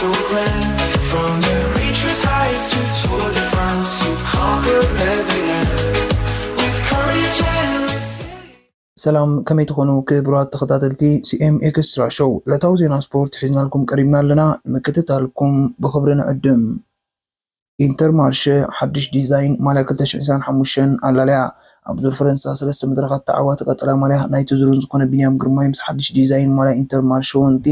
From the reaches heights to Tour de France, you conquer every land with courage and resilience. ሰላም፣ ከመይ ትኾኑ ክቡራት ተኸታተልቲ ሲኤም ኤክስትራ ሾው? ዕለታዊ ዜና ስፖርት ሒዝናልኩም ቀሪብና ኣለና። ንምክትታልኩም ብኽብሪ ንዕድም። ኢንተርማርሸ ሓድሽ ዲዛይን ማልያ ክልተ ሽሕን ዕስራን ሓሙሽተን ኣላለያ። ኣብ ዙር ፈረንሳ ሰለስተ መድረኻት ተዓዋቲ ቀጠላ ማልያ ናይቲ ዙርን ዝኾነ ቢንያም ግርማይ ምስ ሓድሽ ዲዛይን ማልያ ኢንተርማርሸ ወንቲ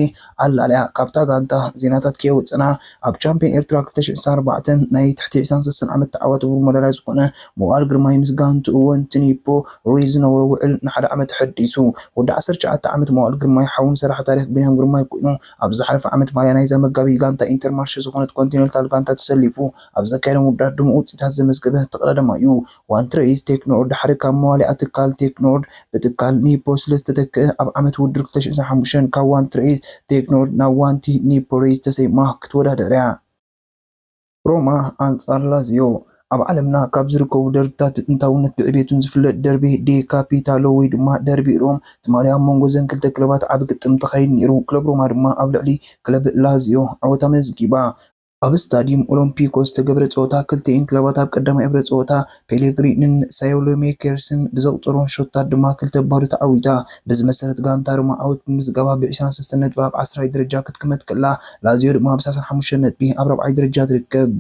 ኣላለያ። ካብታ ጋንታ ዜናታት ከየውፅና፣ ኣብ ቻምፒዮን ኤርትራ ክልተ ሽሕን ዕስራን ኣርባዕተን ናይ ትሕቲ ዕስራን ሰለስተን ዓመት ተዓዋቲ ብሩር መዳልያ ዝኾነ መዋል ግርማይ ምስ ጋንትኡ ወንቲ ኒፖ ሩይዝ ዝነበሮ ውዕል ንሓደ ዓመት ኣሐዲሱ። ወዲ ዓሰርተ ትሽዓተ ዓመት መዋል ግርማይ ሓው ንሰራሕ ታሪኽ ቢንያም ግርማይ ኮይኑ፣ ኣብ ዝሓለፈ ዓመት ማልያ ናይዛ መጋቢት ጋንታ ኢንተርማርሸ ዝኾነት ኮንቲኔንታል ጋንታ ተሰሊፉ ኣብ ዘካየዶም ውድድራት ድሙቕ ውፅኢታት ዘመዝገበ ተቐዳዳማይ እዩ። ዋን ትሬይዝ ቴክኖርድ ድሓሪ ካብ መዋሊኣ ትካል ቴክኖርድ ብትካል ኒፖ ስለ ዝተተክአ፣ ኣብ ዓመት ውድድር ክልተ ሽሕን ዕስራን ሓሙሽተን ካብ ዋን ትሬይዝ ቴክኖርድ ናብ ዋንቲ ኒፖ ሬይዝ ተሰይማ ክትወዳደር እያ። ሮማ ኣንጻር ላዚዮ። ኣብ ዓለምና ካብ ዝርከቡ ደርብታት ብጥንታውነት ብዕቤቱን ዝፍለጥ ደርቢ ዲ ካፒታሎ ወይ ድማ ደርቢ ሮም፣ ትማሊ ኣብ መንጎ እዘን ክልተ ክለባት ዓቢ ግጥም ተኻይዱ ነይሩ። ክለብ ሮማ ድማ ኣብ ልዕሊ ክለብ ላዚዮ ዓወት ኣመዝጊባ። ኣብ ስታዲየም ኦሎምፒኮ ዝተገብረ ጸወታ፣ ክልቲኤን ክለባት ኣብ ቀዳማይ እብረ ጸወታ ፔሌግሪንን ሳዮሎሜኬርስን ብዘቑጸሮን ሾታት ድማ ክልተ ባዶ ተዓዊታ። በዚ መሰረት ጋንታ ሮማ ዓወት ብምዝጋባ ብ ዕስራን ሰለስተን ነጥቢ ኣብ ዓስራይ ደረጃ ክትቅመጥ ከላ፣ ላዚዮ ድማ ብ ሰላሳን ሓሙሽተን ነጥቢ ኣብ ራብዓይ ደረጃ ትርከብ።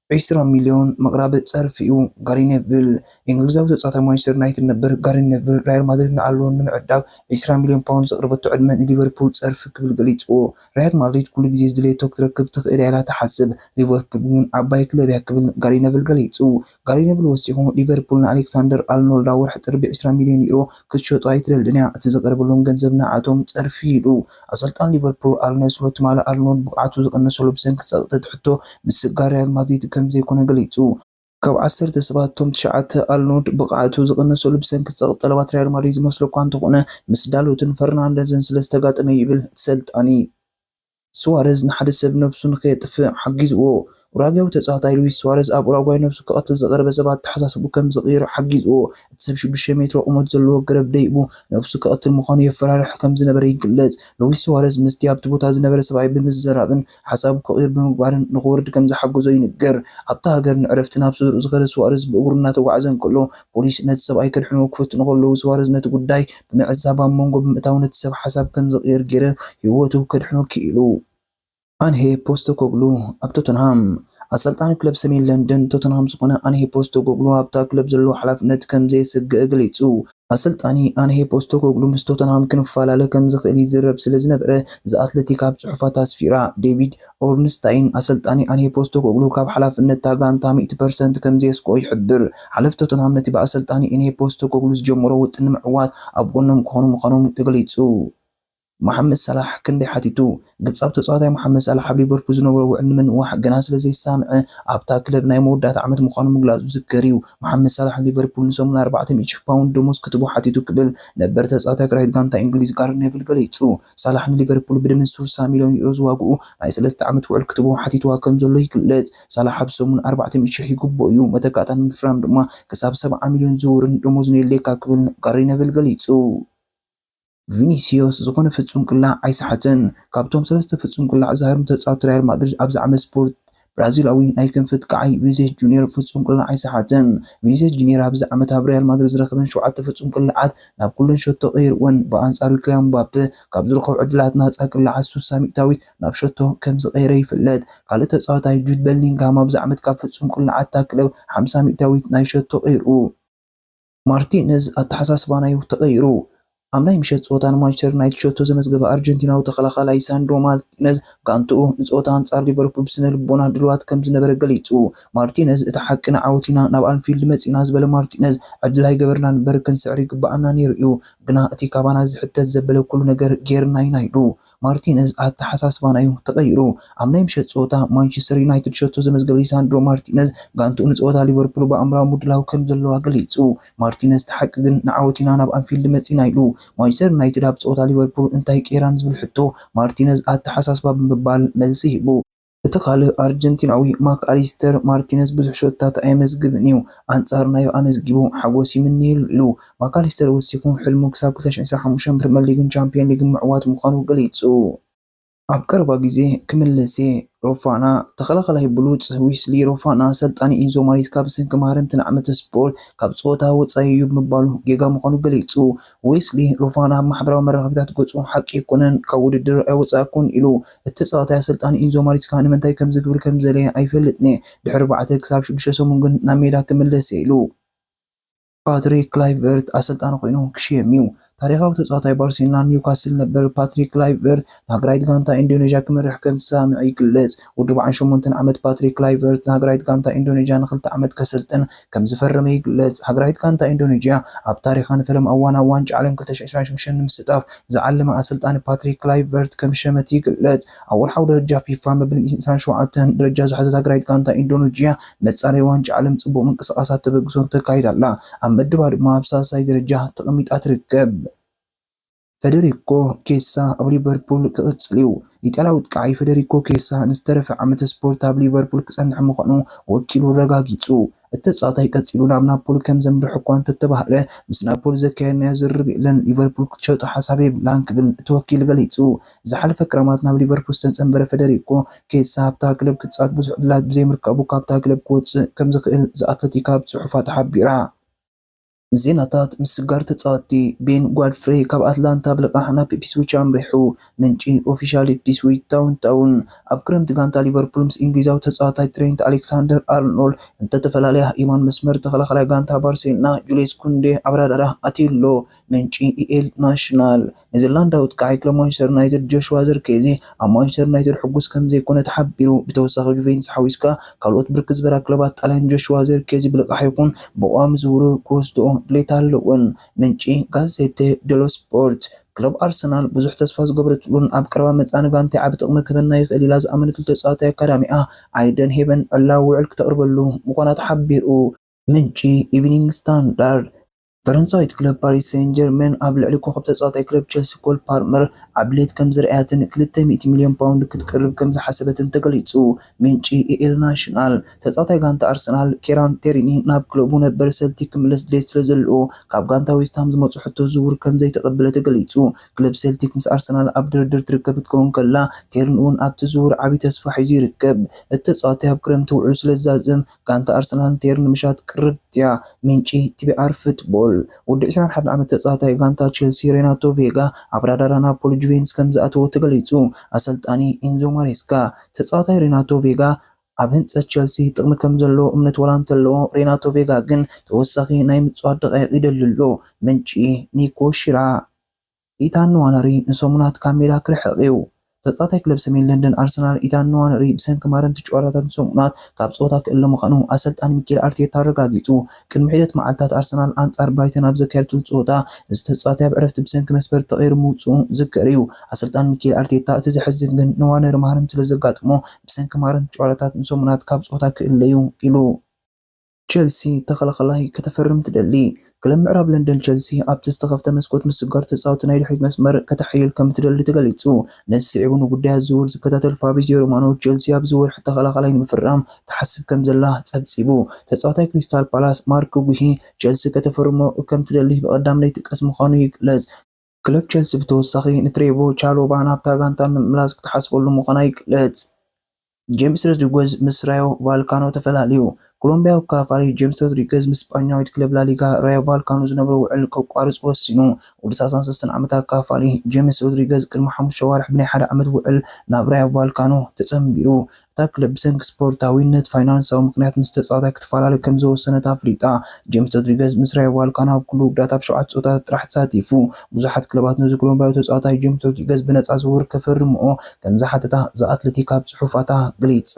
ዕስራ ሚልዮን መቕራቢ ጸርፊ እዩ። ጋሪ ኔቪል። እንግሊዛዊ ተጻዋታይ ማንቸስተር ዩናይትድ ነበር ጋሪ ኔቪል፣ ሪያል ማድሪድ ንኣልኖን ንምዕዳግ ዕስራ ሚልዮን ፓውንድ ዘቕረበቶ ዕድመ ንሊቨርፑል ጸርፊ ክብል ገሊጽዎ። ሪያል ማድሪድ ኩሉ ግዜ ዝድለየቶ ክትረክብ ትኽእል እያ ኢላ ትሓስብ፣ ሊቨርፑል ግን ዓባይ ክለብ እያ ክብል ጋሪ ኔቪል ገሊጹ። ጋሪ ኔቪል ወሲኹ፣ ሊቨርፑል ንኣሌክሳንደር ኣርኖልድ ኣብ ወርሒ ጥሪ ብ ዕስራ ሚልዮን ዩሮ ክትሸጦ ኣይትደልን እያ፣ እቲ ዝቐረበሎም ገንዘብ ንዓቶም ጸርፊ ኢሉ። ኣሰልጣኒ ሊቨርፑል ኣርነ ስሎት ትማሊ ኣርኖልድ ብቕዓቱ ዝቐነሰሉ ብሰንኪ ጸቕጢ እቲ ሕቶ ምስጋር ሪያል ማድሪድ ከም ዘይኮነ ገሊጹ። ካብ ዓሰርተ ሰባት እቶም ትሽዓተ ኣርኖልድ ብቕዓቱ ዝቐነሰሉ ብሰንኪ ጸቕጢ ጠለባት ሪያል ማድሪድ ዝመስሉ እኳ እንተኾነ፣ ምስ ዳሎትን ፈርናንደዝን ስለ ዝተጋጠመ ይብል እቲ ሰልጣኒ። ስዋረዝ ንሓደ ሰብ ነብሱ ንኸየጥፍእ ሓጊዝዎ። ኡራጓያዊ ተጻዋታይ ሉዊስ ስዋረዝ ኣብ ኡራጓይ ነብሱ ክቐትል ዝቐረበ ሰብ ኣተሓሳስብኡ ከም ዝቕይር ሓጊዝዎ። እቲ ሰብ ሽዱሽተ ሜትሮ ቁመት ዘለዎ ገረብ ደይቡ ነብሱ ክቐትል ምዃኑ የፈራርሕ ከም ዝነበረ ይግለጽ። ሉዊስ ስዋረዝ ምስቲ ኣብቲ ቦታ ዝነበረ ሰብኣይ ብምዝርራብን ሓሳቡ ክቕይር ብምግባርን ንኽወርድ ከም ዝሓገዞ ይንገር። ኣብታ ሃገር ንዕረፍቲ ናብ ስድርኡ ዝኸደ ስዋረዝ ብእግሩ እናተጓዕዘ እንከሎ፣ ፖሊስ ነቲ ሰብኣይ ከድሕንዎ ክፍትኑ ከለዉ፣ ስዋረዝ ነቲ ጉዳይ ብምዕዛብ ኣብ መንጎ ብምእታው ነቲ ሰብ ሓሳብ ከም ዝቕይር ገይረ ህይወቱ ከድሕኖ ክኢሉ። ኣንሄ ፖስተኮግሉ ኣብ ቶተንሃም። ኣሰልጣኒ ክለብ ሰሜን ለንደን ቶተንሃም ዝኾነ ኣንሄ ፖስተኮግሉ ኣብታ ክለብ ዘለዎ ሓላፍነት ከም ዘየሰግእ ገሊጹ። ኣሰልጣኒ ኣንሄ ፖስተኮግሉ ምስ ቶተንሃም ክንፈላለ ከም ዝኽእል ይዝረብ ስለ ዝነበረ፣ ዘ ኣትለቲክ ኣብ ጽሑፋት ኣስፊራ። ዴቪድ ኦርንስታይን ኣሰልጣኒ ኣንሄ ፖስተኮግሉ ካብ ሓላፍነት እታ ጋንታ ሚእቲ ፐርሰንት ከም ዘየስክኦ ይሕብር። ሓለፍቲ ቶተንሃም ነቲ ብኣሰልጣኒ ኣንሄ ፖስተኮግሉ ዝጀመሮ ውጥን ንምዕዋት ኣብ ጎኖም ክኾኑ ምዃኖም ተገሊጹ። መሓመድ ሳላሕ ክንደይ ሓቲቱ? ግብጻዊ ተጻዋታይ መሓመድ ሳላሕ ኣብ ሊቨርፑል ዝነበሮ ውዕል ንምንዋሕ ገና ስለ ዘይሳምዐ፣ ኣብታ ክለብ ናይ መወዳእታ ዓመት ምዃኑ ምግላጹ ዝዝከር እዩ። መሓመድ ሳላሕ ንሊቨርፑል ንሰሙን ኣርባዕተ ሚእቲ ሽሕ ፓውንድ ደሞዝ ክትቦ ሓቲቱ ክብል ነበር ተጻዋታይ ኣክራሪት ጋንታ እንግሊዝ ጋሪ ኔቪል ገሊጹ። ሳላሕ ንሊቨርፑል ብድምር ስሳ ሚልዮን ዩሮ ዝዋግኡ ናይ ሰለስተ ዓመት ውዕል ክትቦ ሓቲትዋ ከም ዘሎ ይግለጽ። ሳላሕ ኣብ ሰሙን ኣርባዕተ ሚእቲ ሽሕ ይግብኦ እዩ። መተካእታ ንምፍራም ድማ ክሳብ ሰብዓ ሚልዮን ዝውርን ደሞዝ ነየድልየካ ክብል ጋሪ ኔቪል ገሊጹ። ቪኒሲዮስ ዝኾነ ፍጹም ቅላዕ ኣይሰሓተን። ካብቶም ሰለስተ ፍጹም ቅላዕ ዝሃርሙ ተጻወትቲ ሪያል ማድሪድ ኣብዚ ዓመት ስፖርት፣ ብራዚላዊ ናይ ክንፊ ኣጥቃዓይ ቪኒሲየስ ጁኒየር ፍጹም ቅላዕ ኣይሰሓተን። ቪኒሲየስ ጁኒየር ኣብዚ ዓመት ኣብ ሪያል ማድሪድ ዝረኸበን ሸውዓተ ፍጹም ቅላዓት ናብ ኩለን ሸቶ ቀይርወን። ብኣንጻሩ ኪልያን ምባፔ ካብ ዝረኸቡ ዕድላት ናጻ ቅላዓት ሱሳ ሚእታዊት ናብ ሸቶ ከም ዝቐየረ ይፍለጥ። ካልእ ተጻዋታይ ጁድ በሊንግሃም ኣብዚ ዓመት ካብ ፍጹም ቅላዓት እታ ክለብ ሓምሳ ሚእታዊት ናይ ሸቶ ቀይሩ። ማርቲነዝ ኣተሓሳስባ ናዩ ተቐይሩ። ኣብ ናይ ምሸት ጸወታ ንማንቸስተር ዩናይትድ ሸቶ ዘመዝገበ ኣርጀንቲናዊ ተኸላኻላይ ሳንድሮ ማርቲነዝ ጋንትኡ ንጸወታ ኣንጻር ሊቨርፑል ብስነ ልቦና ድልዋት ከም ዝነበረ ገሊጹ። ማርቲነዝ፣ እቲ ሓቂ ንዓወት ኢና ናብ ኣንፊልድ መጺእና ዝበለ ማርቲነዝ፣ ዕድል ኣይገበርናን እምበር ክንስዕር ይግብኣና ነይሩ እዩ፣ ግና እቲ ካባና ዝሕተት ዘበለ ኩሉ ነገር ጌርና ኢና ኢሉ። ማርቲነዝ ኣተሓሳስባ ናዩ ተቐይሩ። ኣብ ናይ ምሸት ጸወታ ማንቸስተር ዩናይትድ ሸቶ ዘመዝገበ ሊሳንድሮ ማርቲነዝ ጋንትኡ ንጸወታ ሊቨርፑል ብኣእምራዊ ምድላው ከም ዘለዋ ገሊጹ። ማርቲነዝ፣ እቲ ሓቂ ግን ንዓወት ኢና ናብ ኣንፊልድ መጺእና ኢሉ። ማንቸስተር ዩናይትድ ኣብ ጸወታ ሊቨርፑል እንታይ ቀይራ ንዝብል ሕቶ ማርቲነዝ ኣተሓሳስባ ብምባል መልሲ ሂቡ። እቲ ካልእ ኣርጀንቲናዊ ማክ ኣሊስተር ማርቲነዝ ብዙሕ ሸቶታት ኣየመዝግብን እዩ። ኣንጻር ናዩ ኣመዝጊቡ ሓጎስ ይምነየሉ ኢሉ። ማክ ኣሊስተር ወሲኹ ሕልሙ ክሳብ ክልተ ሽሕን ዕስራን ሓሙሽተን ፕሪምየር ሊግን ቻምፒዮን ሊግን ምዕዋት ምዃኑ ገሊጹ። ኣብ ቀረባ ግዜ ክምለስ እየ። ሮፋና። ተኸላኸላይ ብሉጽ ዊስሊ ሮፋና፣ ኣሰልጣኒ ኢንዞ ማሬስካ ብሰንኪ ማህረምቲ ንዓመተ ስፖርት ካብ ጸወታ ወጻኢ እዩ ብምባሉ ጌጋ ምዃኑ ገሊጹ። ዊስሊ ሮፋና ኣብ ማሕበራዊ መራኸቢታት ገጹ፣ ሓቂ ኣይኮነን፣ ካብ ውድድር ኣይወጻእኩን ኢሉ። እቲ ተጻዋታይ ኣሰልጣኒ ኢንዞ ማሬስካ ንምንታይ ከም ዝግብር ከም ዝደለየ ኣይፈልጥን እየ። ድሕሪ ኣርባዕተ ክሳብ ሽዱሽተ ሰሙን ግን ናብ ሜዳ ክምለስ እየ ኢሉ። ፓትሪክ ክላይቨርት ኣሰልጣኒ ኮይኑ ክሽየም እዩ። ታሪኻዊ ተጻዋታይ ባርሴሎናን ኒውካስል ነበር ፓትሪክ ክላይቨርት ንሃገራዊት ጋንታ ኢንዶኔዥያ ክመርሕ ከም ዝሰማምዐ ይግለጽ። ወዲ ኣርባዓን ሸሞንተን ዓመት ፓትሪክ ክላይቨርት ንሃገራዊት ጋንታ ኢንዶኔዥያ ንኽልተ ዓመት ከሰልጥን ከም ዝፈረመ ይግለጽ። ሃገራዊት ጋንታ ኢንዶኔዥያ ኣብ ታሪኻ ንፈለማ እዋን ኣብ ዋንጫ ዓለም ክልተ ሽሕን ዕስራን ሸሞንተን ንምስታፍ ዝዓለመ ኣሰልጣኒ ፓትሪክ ክላይቨርት ከም ዝሸመት ይግለጽ። ኣብ ወርሓዊ ደረጃ ፊፋ መበል ሚእትን ዕስራን ሸውዓተን ደረጃ ዝሓዘት ሃገራዊት ጋንታ ኢንዶኔዥያ መጻረይ ዋንጫ ዓለም ጽቡቕ ምንቅስቓሳት ተበግሶ ተካይዳ ኣላ። ኣብ ምድባ ድማ ኣብ ሳልሳይ ደረጃ ተቐሚጣ ትርከብ። ፈደሪኮ ኬሳ ኣብ ሊቨርፑል ክቕጽል እዩ። ኢጣልያዊ ኣጥቃዓይ ፈደሪኮ ኬሳ ንዝተረፈ ዓመተ ስፖርት ኣብ ሊቨርፑል ክጸንሕ ምዃኑ ወኪሉ ኣረጋጊጹ። እቲ ተጻዋታይ ቀጺሉ ናብ ናፖሊ ከም ዘምርሕ እኳ እንተተባህለ፣ ምስ ናፖሊ ዘካየድናዮ ዝርርብ የለን፣ ሊቨርፑል ክትሸጦ ሓሳብ የብላን ክብል እቲ ወኪል ገሊጹ። ዝሓለፈ ክረማት ናብ ሊቨርፑል ዝተጸንበረ ፈደሪኮ ኬሳ ኣብታ ክለብ ክጻወት ብዙሕ ዕድላት ብዘይምርካቡ ካብታ ክለብ ክወጽእ ከም ዝኽእል ዘ ኣትለቲካ ኣብ ጽሑፋ ተሓቢራ። ዜናታት ምስጋር ተጻወትቲ። ቤን ጓድፍሬ ካብ ኣትላንታ ብልቓሕ ናብ ኢፕስዊች ኣምሪሑ። ምንጪ ኦፊሻል ኢፕስዊች ታውን ታውን። ኣብ ክረምቲ ጋንታ ሊቨርፑል ምስ እንግሊዛዊ ተጻዋታይ ትሬንት ኣሌክሳንደር ኣርኖልድ እንተተፈላለያ፣ የማን መስመር ተኸላኻላይ ጋንታ ባርሴሎና ጁልየስ ኩንዴ ኣብ ራዳራ ኣትዩ ኣሎ። ምንጪ ኢኤል ናሽናል። ኔዘርላንዳዊ ኣጥቃዓይ ክለብ ማንቸስተር ዩናይትድ ጆሽዋ ዘርኬዚ ኣብ ማንቸስተር ዩናይትድ ሕጉስ ከም ዘይኮነ ተሓቢሩ። ብተወሳኺ ጁቬንቱስ ሓዊስካ ካልኦት ብርክት ዝበላ ክለባት ጣልያን ጆሽዋ ዘርኬዚ ብልቓሕ ይኹን ብቋሚ ዝውውር ክወስድኦ ድሌት ኣለወን። ምንጪ ጋዜቴ ደሎ ስፖርት። ክለብ ኣርሰናል ብዙሕ ተስፋ ዝገብረትሉን ኣብ ቀረባ መጻኢ ንጋንተይ ዓቢ ጥቕሚ ክህበና ይኽእል ኢላ ዝኣመነትሉ ተጻዋታይ ኣካዳሚኣ ኣይደን ሄበን ዕላዊ ውዕል ክተቕርበሉ ምዃና ተሓቢሩ። ምንጪ ኢቭኒንግ ስታንዳርድ። ፈረንሳዊት ክለብ ፓሪስ ሴን ጀርመን ኣብ ልዕሊ ኮኸብ ተጻዋታይ ክለብ ቸልሲ ኮል ፓልመር ዓቢ ድሌት ከም ዘርኣየትን ክልተ ሚእቲ ሚልዮን ፓውንድ ክትቅርብ ከም ዝሓሰበትን ተገሊጹ። ምንጪ ኢኤል ናሽናል። ተጻዋታይ ጋንታ ኣርሰናል ኬራን ቴሪኒ ናብ ክለቡ ነበር ሰልቲክ ክምለስ ድሌት ስለ ዘለዎ፣ ካብ ጋንታ ዌስትሃም ዝመጾ ሕቶ ዝውውር ከም ዘይተቐበለ ተገሊጹ። ክለብ ሰልቲክ ምስ ኣርሰናል ኣብ ድርድር ትርከብ ክትከውን ከላ፣ ቴሪኒ እውን ኣብቲ ዝውውር ዓቢ ተስፋ ሒዙ ይርከብ። እቲ ተጻዋታይ ኣብ ክረምቲ ውዕሉ ስለ ዝዛዝም፣ ጋንታ ኣርሰናል ንቴሪኒ ንምሻጥ ቅርብቲ እያ። ምንጪ ቲቢኣር ፉትቦል። ወዲ ዕስራን ሓደን ዓመት ተጻዋታይ ጋንታ ቸልሲ ሬናቶ ቬጋ ኣብ ራዳራ ናፖሊ ጁቬንቱስ ከም ዝኣተወ ተገሊጹ። ኣሰልጣኒ ኢንዞ ማሬስካ። ተጻዋታይ ሬናቶ ቬጋ ኣብ ህንጸት ቸልሲ ጥቕሚ ከም ዘለዎ እምነት ዋላ እንተለዎ፣ ሬናቶ ቬጋ ግን ተወሳኺ ናይ ምጽዋት ደቓይቕ ይደሊ ኣሎ። ምንጪ ኒኮ ሽራ። ኢታን ንዋነሪ ንሰሙናት ካብ ሜዳ ክርሕቕ እዩ። ተጻዋታይ ክለብ ሰሜን ለንደን ኣርሰናል ኢታን ንዋነሪ ብሰንኪ ማረምቲ ጨዋታታት ንሰሙናት ካብ ጸወታ ክእለ ምዃኑ ኣሰልጣኒ ሚኬል ኣርቴታ ኣረጋጊጹ። ቅድሚ ሒደት መዓልታት ኣርሰናል ኣንጻር ብራይተን ኣብ ዘካየደትሉ ጸወታ፣ እዚ ተጻዋታይ ኣብ ዕረፍቲ ብሰንኪ መስፈርቲ ተቐይሩ ምውጽኡ ዝዝከር እዩ። ኣሰልጣኒ ሚኬል ኣርቴታ፣ እቲ ዘሕዝን ግን ንዋነሪ ማረምቲ ስለ ዘጋጠሞ ብሰንኪ ማረምቲ ጨዋታታት ንሰሙናት ካብ ጸወታ ክእለ እዩ ኢሉ። ቸልሲ ተኸላኸላይ ከተፈርም ትደሊ። ክለብ ምዕራብ ለንደን ቸልሲ ኣብቲ ዝተኸፍተ መስኮት ምስጋር ተጻወቲ ናይ ድሕሪት መስመር ከተሐይል ከም ትደሊ ተገሊጹ። ነዚ ስዒቡ ንጉዳያት ዝውውር ዝከታተል ፋብሪዚዮ ሮማኖ፣ ቸልሲ ኣብዚ ወርሒ ተኸላኸላይ ንምፍራም ትሓስብ ከም ዘላ ጸብጺቡ። ተጻዋታይ ክሪስታል ፓላስ ማርክ ጉሂ ቸልሲ ከተፈርሞ ከም ትደሊ ብቐዳም ለይቲ ቀስ ምዃኑ ይግለጽ። ክለብ ቸልሲ ብተወሳኺ ንትሬቮ ቻሎባ ናብታ ጋንታ ንምምላስ ክትሓስበሉ ምዃና ይግለጽ። ጄምስ ሮድሪጎዝ ምስ ራዮ ቫልካኖ ተፈላልዩ። ኮሎምቢያዊ ኣካፋሪ ጄምስ ሮድሪገዝ ምስ ስጳኛዊት ክለብ ላሊጋ ራዮ ቫልካኖ ዝነበሮ ውዕል ከቋርጽ ወሲኑ። ወዲ ሰላሳን ሰለስተን ዓመት ኣካፋሪ ጄምስ ሮድሪገዝ ቅድሚ ሓሙሽተ ኣዋርሕ ብናይ ሓደ ዓመት ውዕል ናብ ራዮ ቫልካኖ ተጸንቢሩ። እታ ክለብ ብሰንኪ ስፖርታዊነት ፋይናንሳዊ ምኽንያት ምስ ተጻዋታይ ክትፈላለ ከም ዝወሰነት ኣፍሊጣ። ጄምስ ሮድሪገዝ ምስ ራዮ ቫልካኖ ኣብ ኩሉ ውድድራት ኣብ ሸውዓተ ጸወታታት ጥራሕ ተሳቲፉ። ብዙሓት ክለባት ነዚ ኮሎምቢያዊ ተጻዋታይ ጄምስ ሮድሪገዝ ብነጻ ዝውውር ከፈርምኦ ከም ዝሓተታ ዘ ኣትለቲክ ኣብ ጽሑፋታ ገሊጻ።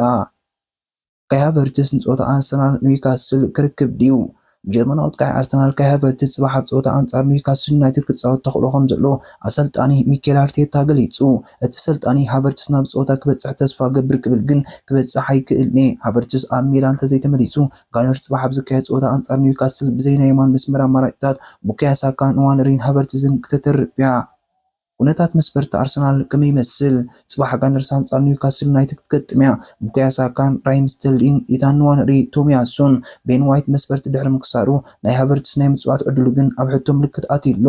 ካይ ሃቨርትስ ንጸወታ ኣርሰናል ኒውካስል ክርክብ ድዩ? ጀርመናዊ ኣጥቃዒ ኣርሰናል ካይ ሃቨርትስ ጽባሕ ኣብ ጸወታ ኣንጻር ኒውካስል ዩናይትድ ክጻወት ተኽእሎ ከም ዘሎ ኣሰልጣኒ ሚኬል ኣርቴታ ገሊጹ። እቲ ሰልጣኒ ሃቨርትስ ናብ ጸወታ ክበጽሕ ተስፋ ገብር ክብል ግን ክበጽሕ ኣይክእልን እየ። ሃቨርትስ ኣብ ሜዳ እንተዘይተመሊሱ፣ ጋነርስ ጽባሕ ኣብ ዝካየድ ጸወታ ኣንጻር ኒውካስል ብዘይ ናይ የማን መስመር ኣማራጭታት ቡካዮ ሳካ፣ ንዋነሪን ሃቨርትዝን ክተተርፍ እያ። ኩነታት መስፈርቲ ኣርሰናል ከመይ ይመስል? ጽባሕ ጋነርስ ኣንጻር ኒውካስል ዩናይትድ ክትገጥም እያ። ቡካዮ ሳካን ራሂም ስተርሊንግ፣ ኢታን ንዋነሪ፣ ቶሚያሱን ቤን ዋይት መስፈርቲ ድሕሪ ምክሳሩ፣ ናይ ሃቨርትስ ናይ ምጽዋት ዕድሉ ግን ኣብ ሕቶ ምልክት ኣትዩ ኣሎ።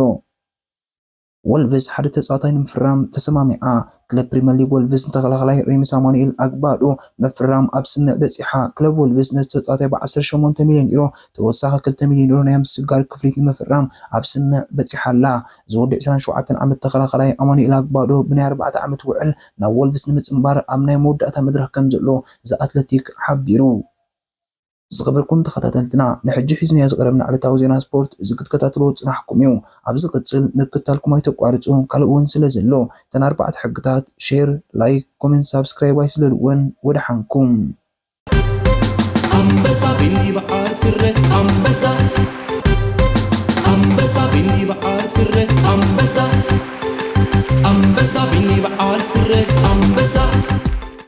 ወልቭስ ሓደ ተጻዋታይ ንምፍራም ተሰማሚዓ። ክለብ ፕሪምየር ሊግ ወልቭስ ንተኸላኻላይ ሬምስ ኣማኑኤል ኣግባዶ ምፍራም ኣብ ስምምዕ በጺሓ። ክለብ ወልቭስ ነዚ ተጻዋታይ ብ ዓሰርተ ሸሞንተ ሚልዮን ዩሮ ተወሳኺ ክልተ ሚልዮን ዩሮ ናይ ምስግጋር ክፍሊት ንምፍራም ኣብ ስምምዕ በጺሓ ኣላ። እዚ ወዲ ዕስራን ሸውዓተን ዓመት ተኸላኻላይ ኣማኑኤል ኣግባዶ ብናይ ኣርባዕተ ዓመት ውዕል ናብ ወልቭስ ንምጽንባር ኣብ ናይ መወዳእታ መድረኽ ከም ዘሎ ዘ ኣትለቲክ ሓቢሩ። ዝኸበርኩም ተኸታተልትና፣ ንሕጂ ሒዝናዮ ዝቐረብና ዕለታዊ ዜና ስፖርት እዚ ክትከታተልዎ ዝጸናሕኩም እዩ። ኣብ ዝቕጽል ምክትታልኩም ኣይተቋርጹ፣ ካልእ እውን ስለ ዘሎ፣ እተን ኣርባዕተ ሕግታት፣ ሼር፣ ላይክ፣ ኮሜንት፣ ሳብስክራይብ ኣይስለልወን። ወደሓንኩም። ኣንበሳ ቢኒ በዓል ስረ ኣንበሳ፣ ኣንበሳ ቢኒ በዓል ስረ ኣንበሳ፣ ኣንበሳ ቢኒ በዓል ስረ ኣንበሳ።